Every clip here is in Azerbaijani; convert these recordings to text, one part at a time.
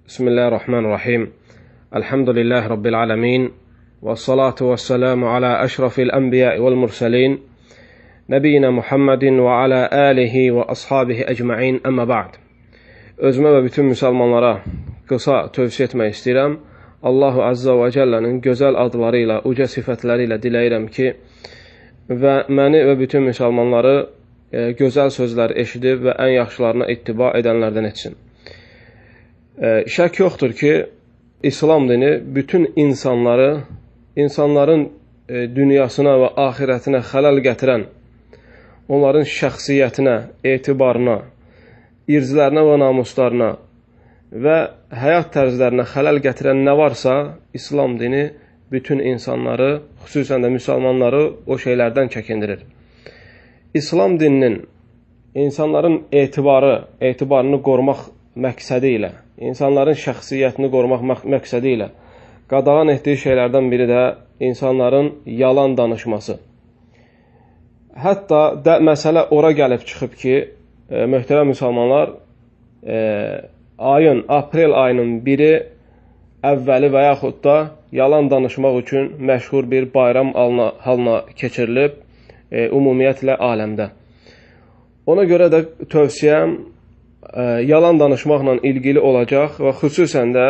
Bismillahirrahmanirrahim. Elhamdülillahi Rabbil alemin. Və salatu və selamu alə əşrafil ənbiya vəl mürsəlin. Nəbiyyina Muhammedin və alə alihi və ashabihi ecmain. Əmmə ba'd. Özümə və bütün müsəlmanlara qısa tövsiyə etmək istəyirəm. Allahu Azza və Cəllənin gözəl adları ilə, uca sifətləri ilə diləyirəm ki, və məni və bütün müsəlmanları gözəl sözlər eşidib və ən yaxşılarına ittiba edənlərdən etsin. Şək yoxdur ki, İslam dini bütün insanları, insanların dünyasına və axirətinə xələl gətirən, onların şəxsiyyətinə, etibarına, irzlərinə və namuslarına və həyat tərzlərinə xələl gətirən nə varsa, İslam dini bütün insanları, xüsusən də müsəlmanları o şeylərdən çəkindirir. İslam dininin insanların etibarını qorumaq məqsədi ilə, insanların şəxsiyyətini qorumaq məqsədi ilə qadağan etdiyi şeylərdən biri də insanların yalan danışması. Hətta də məsələ ora gəlib çıxıb ki, möhtərəm müsəlmanlar, aprel ayının biri əvvəli və yaxud da yalan danışmaq üçün məşhur bir bayram halına keçirilib ümumiyyətlə aləmdə. Ona görə də tövsiyəm yalan danışmaqla ilgili olacaq və xüsusən də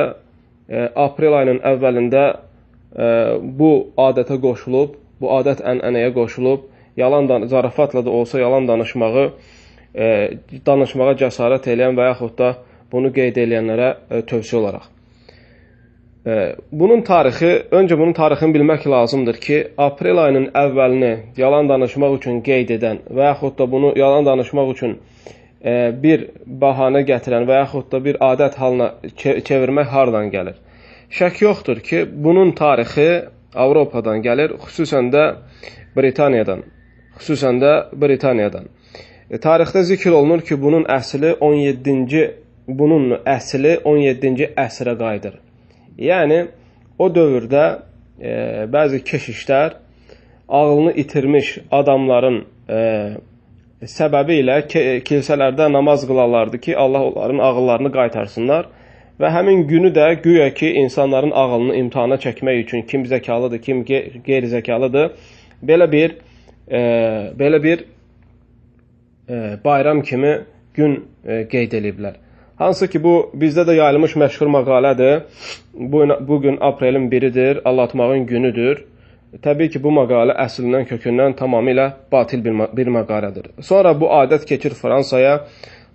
aprel ayının əvvəlində bu adətə qoşulub, bu adət ənənəyə qoşulub, yalan zarafatla da olsa yalan danışmağa cəsarət eləyən və yaxud da bunu qeyd eləyənlərə tövsiyə olaraq. Bunun tarixi, öncə bunun tarixini bilmək lazımdır ki, aprel ayının əvvəlini yalan danışmaq üçün qeyd edən və yaxud da bunu yalan danışmaq üçün bir bahanə gətirən və yaxud da bir adət halına çevirmək hardan gəlir? Şək yoxdur ki, bunun tarixi Avropadan gəlir, xüsusən də Britaniyadan. Xüsusən də Britaniyadan. Tarixdə zikr olunur ki, bunun əsli 17-ci əsrə qayıdır. Yəni, o dövrdə bəzi keşişlər ağlını itirmiş adamların səbəbi ilə kilsələrdə namaz qılarlardı ki, Allah onların ağıllarını qaytarsınlar və həmin günü də güya ki, insanların ağılını imtahana çəkmək üçün kim zəkalıdır, kim qeyri-zəkalıdır, belə bir bayram kimi gün qeyd ediblər. Hansı ki, bu bizdə də yayılmış məşhur məqalədir. Bugün aprelin biridir, aldatmağın günüdür. Təbii ki, bu məqalə əslindən, kökündən tamamilə batil bir məqalədir. Sonra bu adət keçir Fransaya,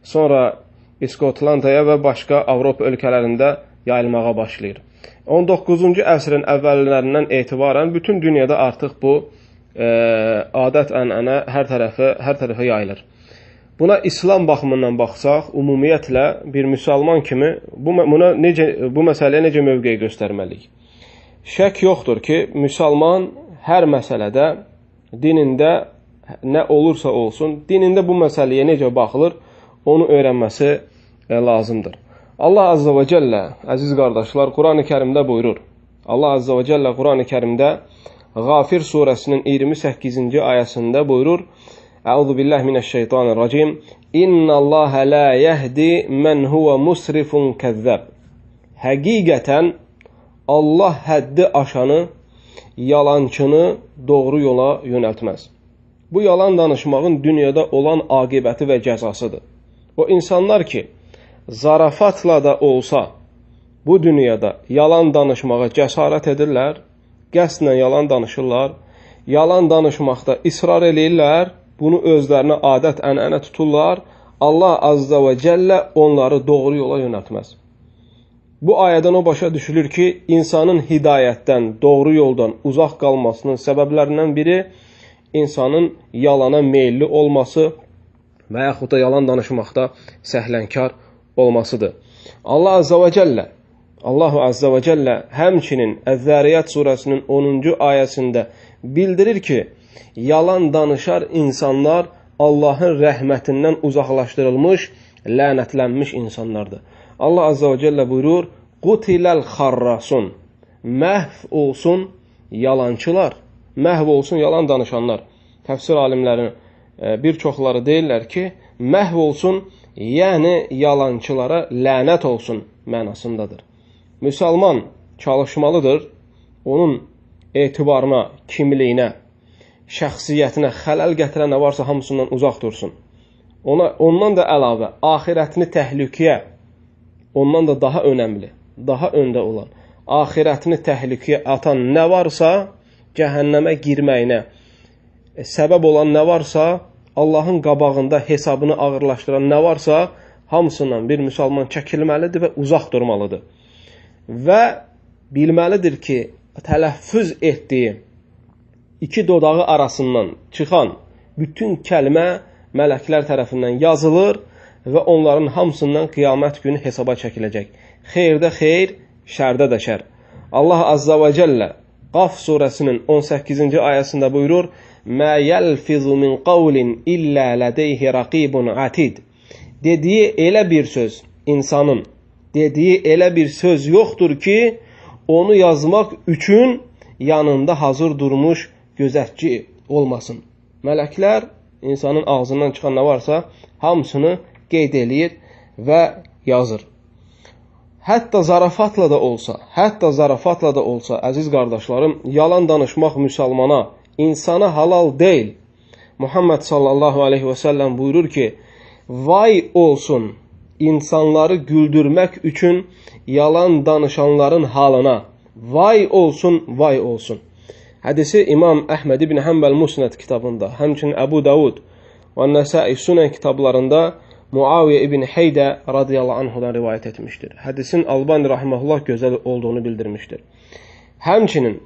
sonra İskotlandiyaya və başqa Avropa ölkələrində yayılmağa başlayır. 19-cu əsrin əvvəllərindən etibarən bütün dünyada artıq bu adət ənənə hər tərəfə yayılır. Buna İslam baxımından baxsaq, ümumiyyətlə bir müsəlman kimi bu məsələyə necə mövqe göstərməliyik? Şək yoxdur ki, müsəlman hər məsələdə, dinində nə olursa olsun, dinində bu məsələyə necə baxılır, onu öyrənməsi lazımdır. Allah Azza və Cəllə, əziz qardaşlar, Quran-ı Kərimdə buyurur. Allah Azza və Cəllə Quran-ı Kərimdə Ğafir surəsinin 28-ci ayəsində buyurur: Əuzu billahi mineşşeytanirracim. İnnallaha la yehdi men huve musrifun kezzab. Həqiqətən Allah həddi aşanı, yalançını doğru yola yönəltməz. Bu yalan danışmağın dünyada olan aqibəti və cəzasıdır. O insanlar ki, zarafatla da olsa bu dünyada yalan danışmağa cəsarət edirlər, qəsdən yalan danışırlar, yalan danışmaqda israr eləyirlər, bunu özlərinə adət, ənənə tuturlar, Allah Azza və Cəllə onları doğru yola yönəltməz. Bu ayədən o başa düşülür ki, insanın hidayətdən, doğru yoldan uzaq qalmasının səbəblərindən biri insanın yalana meyilli olması və yaxud da yalan danışmaqda səhlənkar olmasıdır. Allah Azza və Cəllə, Allahu Azza və Cəllə həmçinin Əz-Zəriyyat surəsinin 10-cu ayəsində bildirir ki, yalan danışar insanlar Allahın rəhmətindən uzaqlaşdırılmış, lənətlənmiş insanlardır. Allah Azza və Cəllə buyurur: Qutiləl xarrasun. Məhv olsun yalançılar, məhv olsun yalan danışanlar. Təfsir alimlərinin bir çoxları deyirlər ki, məhv olsun Yəni, yalançılara lənət olsun mənasındadır. Müsəlman çalışmalıdır, onun etibarına, kimliyinə, şəxsiyyətinə xələl gətirən nə varsa hamısından uzaq dursun. Ondan da əlavə, axirətini təhlükəyə, ondan da daha önəmli, daha öndə olan, axirətini təhlükəyə atan nə varsa, cəhənnəmə girməyinə səbəb olan nə varsa, Allahın qabağında hesabını ağırlaşdıran nə varsa, hamısından bir müsəlman çəkilməlidir və uzaq durmalıdır. Və bilməlidir ki, tələffüz etdiyi iki dodağı arasından çıxan bütün kəlmə mələklər tərəfindən yazılır və onların hamısından qiyamət günü hesaba çəkiləcək. Xeyrdə xeyr, şərdə də şər. Allah Azza və Cəllə Qaf surəsinin 18-ci ayəsində buyurur: "Mə yəlfizu min qavlin illə lədeyhi raqibun atid." Dediyi elə bir söz, insanın dediyi elə bir söz yoxdur ki, onu yazmaq üçün yanında hazır durmuş gözətçi olmasın. Mələklər insanın ağzından çıxan nə varsa hamısını qeyd eləyir və yazır. Hətta zarafatla da olsa, hətta zarafatla da olsa, əziz qardaşlarım, yalan danışmaq müsəlmana, insana halal deyil. Muhammed sallallahu aleyhi və səlləm buyurur ki, vay olsun insanları güldürmək üçün yalan danışanların halına. Vay olsun, vay olsun. Hədisi İmam Əhməd ibn Həmbəl Musnad kitabında, həmçinin Əbu Davud və Nəsai Sunan kitablarında Muaviyə ibn Heydə radiyallahu anhudan rivayət etmişdir. Hədisin Albani rahimehullah gözəl olduğunu bildirmişdir. Həmçinin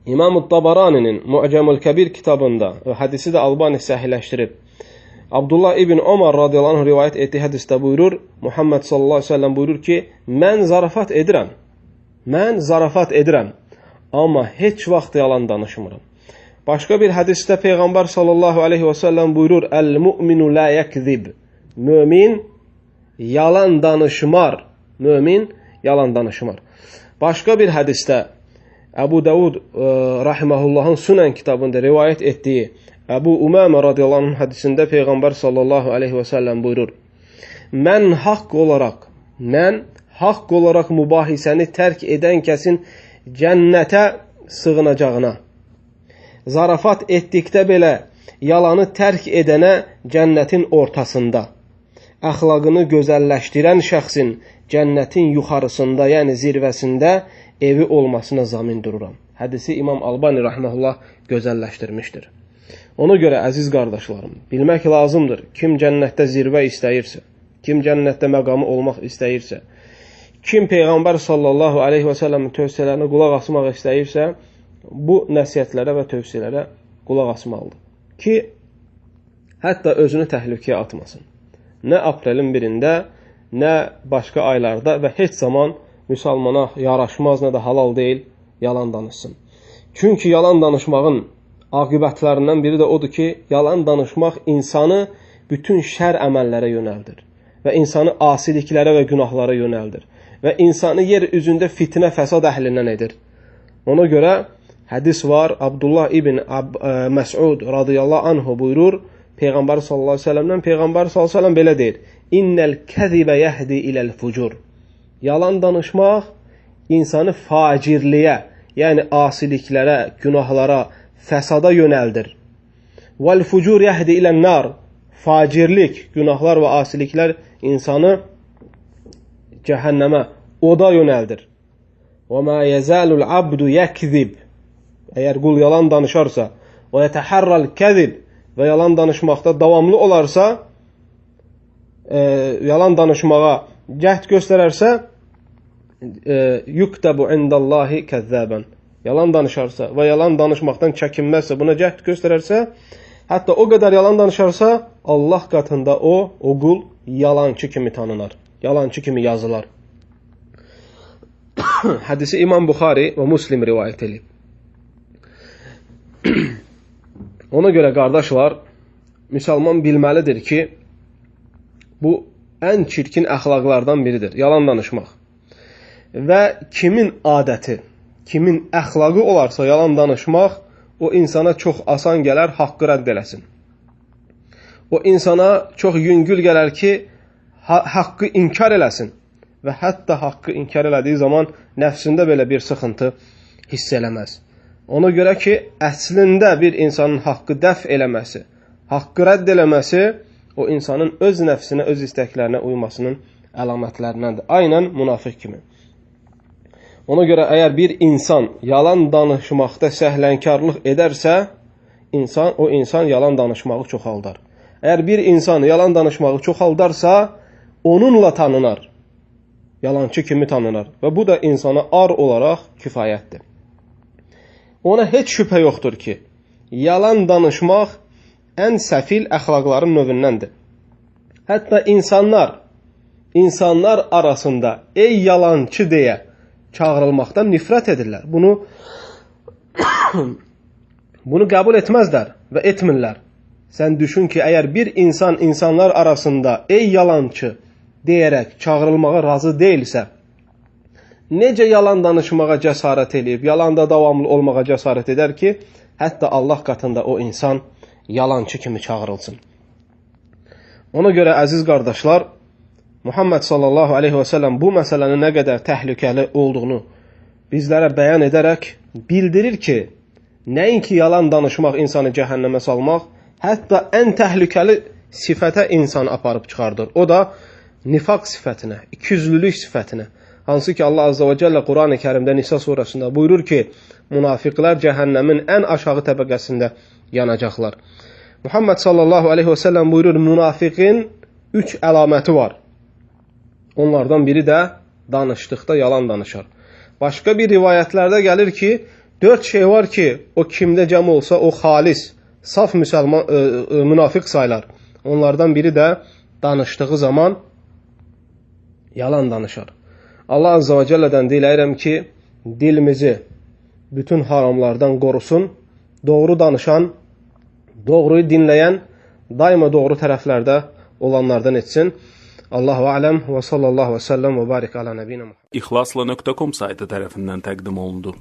İmam Tabaraninin Mu'camul Kəbir kitabında hədisi də Albani səhihləşdirib. Abdullah ibn Omar radiyallahu anh rivayət etdiyi hədisdə buyurur, Muhammed sallallahu aleyhi ve sellem buyurur ki, mən zarafat edirəm. Mən zarafat edirəm, amma heç vaxt yalan danışmıram. Başqa bir hədisdə Peyğəmbər sallallahu aleyhi və səlləm buyurur, Əl-mu'minu la yəkzib. Mömin yalan danışmar. Mömin yalan danışmar. Başqa bir hədisdə Əbu Davud rahiməhullahın Sunan kitabında rivayət etdiyi Əbu Umamə radiyallahu anh hədisində Peyğəmbər sallallahu aleyhi və səlləm buyurur, Mən haqq olaraq mübahisəni tərk edən kəsin cənnətə sığınacağına, zarafat etdikdə belə yalanı tərk edənə cənnətin ortasında, əxlaqını gözəlləşdirən şəxsin cənnətin yuxarısında, yəni zirvəsində evi olmasına zamin dururam. Hədisi İmam Albani rahmehullah gözəlləşdirmişdir. Ona görə əziz qardaşlarım, bilmək lazımdır, kim cənnətdə zirvə istəyirsə, kim cənnətdə məqamı olmaq istəyirsə, kim Peyğəmbər sallallahu aleyhi və səlləmin tövsiyələrinə qulaq asmaq istəyirsə, bu nəsihətlərə və tövsiyələrə qulaq asmalıdır ki, hətta özünü təhlükəyə atmasın. Nə aprelin birində, nə başqa aylarda və heç zaman müsəlmana yaraşmaz, nə də halal deyil, yalan danışsın. Çünki yalan danışmağın aqibətlərindən biri də odur ki, yalan danışmaq insanı bütün şər əməllərə yönəldir və insanı asiliklərə və günahlara yönəldir və insanı yer üzündə fitnə, fəsad əhlindən edir. Ona görə hədis var, Abdullah ibn Məs'ud radiyallahu anhu buyurur, Peyğəmbər sallallahu aleyhi ve sellemdən, Peyğəmbər sallallahu aleyhi ve sellem belə deyir, İnnəl kəzibə yəhdi iləl fucur. Yalan danışmaq insanı facirliyə, yəni asiliklərə, günahlara, fəsada yönəldir. Vəl fucur yəhdi ilən nar. Facirlik, günahlar və asiliklər insanı cəhənnəmə, oda yönəldir. Və mə yəzəlul abdu yəkzib. Əgər qul yalan danışarsa, və yətəhərral kəzib və yalan danışmaqda davamlı olarsa, yalan danışmağa cəhd göstərərsə, yuktəbu indallahi kəzzəbən. Yalan danışarsa və yalan danışmaqdan çəkinməzsə, buna cəhd göstərərsə, hətta o qədər yalan danışarsa, Allah qatında o qul yalançı kimi tanınar, yalançı kimi yazılar. Hədisi İmam Buxari və Muslim rivayət edib. Ona görə qardaşlar, müsəlman bilməlidir ki, bu ən çirkin əxlaqlardan biridir, yalan danışmaq. Və kimin adəti, kimin əxlaqı olarsa yalan danışmaq, o insana çox asan gələr, haqqı rədd eləsin. O insana çox yüngül gələr ki, haqqı inkar eləsin və hətta haqqı inkar elədiyi zaman nəfsində belə bir sıxıntı hiss eləməz. Ona görə ki, əslində bir insanın haqqı dəf eləməsi, haqqı rədd eləməsi o insanın öz nəfsinə, öz istəklərinə uymasının əlamətlərindəndir. Aynən münafiq kimi. Ona görə əgər bir insan yalan danışmaqda səhlənkarlıq edərsə, o insan yalan danışmağı çoxaldar. Əgər bir insan yalan danışmağı çoxaldarsa, onunla tanınar. Yalançı kimi tanınar və bu da insana ar olaraq kifayətdir. Ona heç şübhə yoxdur ki, yalan danışmaq ən səfil əxlaqların növündəndir. Hətta insanlar arasında ey yalançı deyə çağırılmaqdan nifrət edirlər. Bunu qəbul etməzlər və etmirlər. Sən düşün ki, əgər bir insan insanlar arasında ey yalançı deyərək çağırılmağa razı deyilsə, necə yalan danışmağa cəsarət eləyib, yalanda davamlı olmağa cəsarət edər ki, hətta Allah qatında o insan yalançı kimi çağırılsın. Ona görə əziz qardaşlar, Muhammed sallallahu aleyhi və səlləm bu məsələnin nə qədər təhlükəli olduğunu bizlərə bəyan edərək bildirir ki, nəinki yalan danışmaq insanı cəhənnəmə salmaq, hətta ən təhlükəli sifətə insanı aparıb çıxardır. O da nifaq sifətinə, ikiyüzlülük sifətinə. Hansı ki Allah Azza və Cəllə Qurani Kərimdə Nisa surəsində buyurur ki, münafiqlər cəhənnəmin ən aşağı təbəqəsində yanacaqlar. Muhammed sallallahu aleyhi və səlləm buyurur, münafiqin 3 əlaməti var. Onlardan biri də danışdıqda yalan danışar. Başqa bir rivayətlərdə gəlir ki, 4 şey var ki, o kimdə cəm olsa, o xalis, saf müsəlman, münafiq sayılar. Onlardan biri də danışdığı zaman yalan danışar. Allah Azza və Cəllədən diləyirəm ki, dilimizi bütün haramlardan qorusun, doğru danışan, doğruyu dinləyən, daima doğru tərəflərdə olanlardan etsin. Allahu aləm və sallallahu və səlləm və barik ala nəbiyina Muhammed. İxlasla.com saytı tərəfindən təqdim olundu.